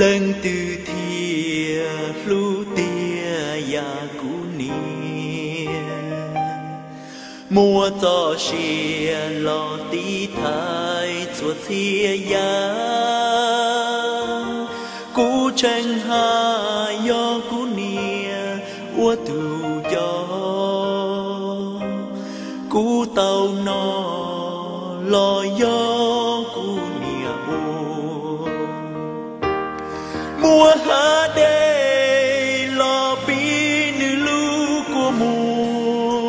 Leej twg thiaj hlub tiag yam kuv niam? Muaj txoj sia los tiv thaiv txhua txhia yam. Kuv tseem hais yog kuv niam ua tus coj. Kuv tau hnov los yog kuv niam ua. Muaj hav dej los pib nws lub kua muag,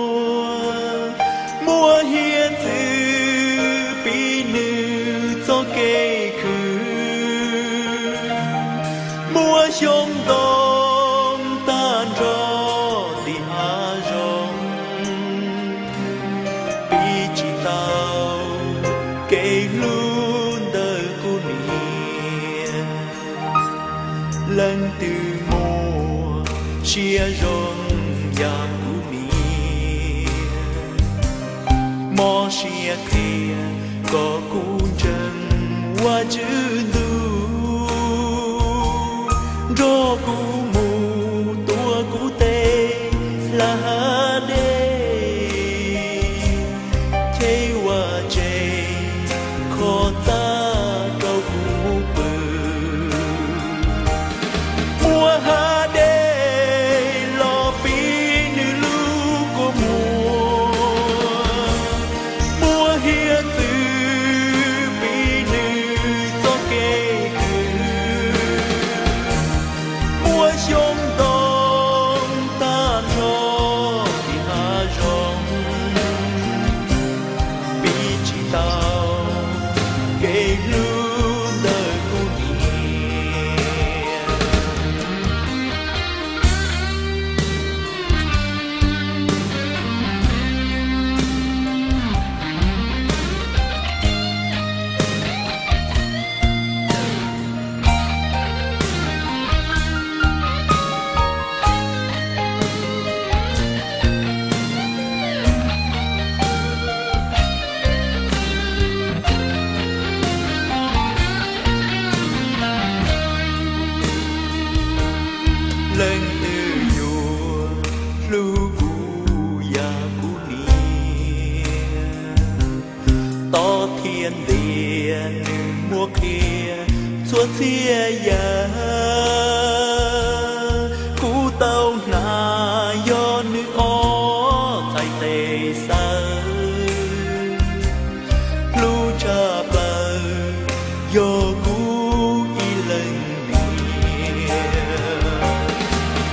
muaj hiav txwv pib nws txoj kev khwv, muaj xyoob ntoo tag nrho tim hav zoov, pib tsis tau kev hlub ntawm kuv niam. Leej twg muaj siab zoo yam kuv niam, mob siab qhia kom kuv ntseeg Vajtswv ntuj, nrog kuv mus tuav kuv tej hlab hav dej, cheb vaj tse kho txaj rau kuv pw. Muaj hav dej los pib nws lub kua muag, muaj hiav txwv pib nws txoj kev khwv, muaj xyoob ntoo tag nrho tim hav zoov, pib tsis tau kev hlub ntawm kuv niam. Leej twg yuav hlub kuv yam kuv niam? Tob thiab ntiaj nws muab qhia txhua txhia yam. Kuv tau hnav yog nws ob txhais tes xaws, hlub tshaj plaws yog kuv ib leeg niam.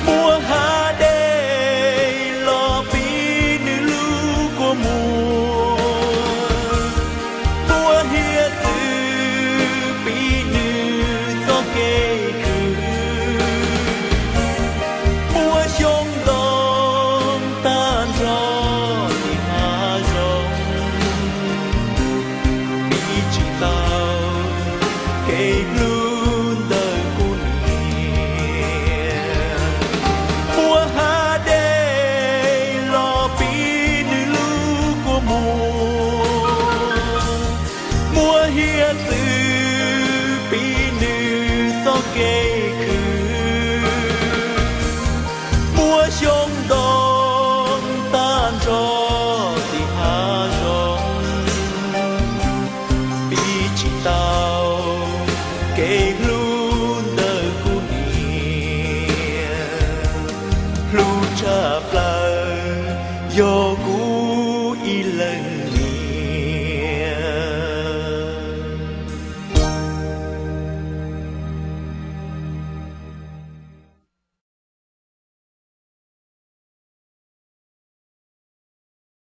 Muaj hav dej los pib nws lub kua muag, muaj hiav txwv pib nws txoj kev khwv, muaj xyoob ntoo tag nrho tim hav zoov, pib tsis tau kev hlub ntawm kuv niam. Muaj hav dej los pib nws lub kua muag, muaj hiav txwv pib nws txoj kev khwv, muaj xyoob ntoo tag nrho tim hav zoov, pib tsis tau kev hlub ntawm kuv niam. Hlub tshaj plaws yog kuv ib leeg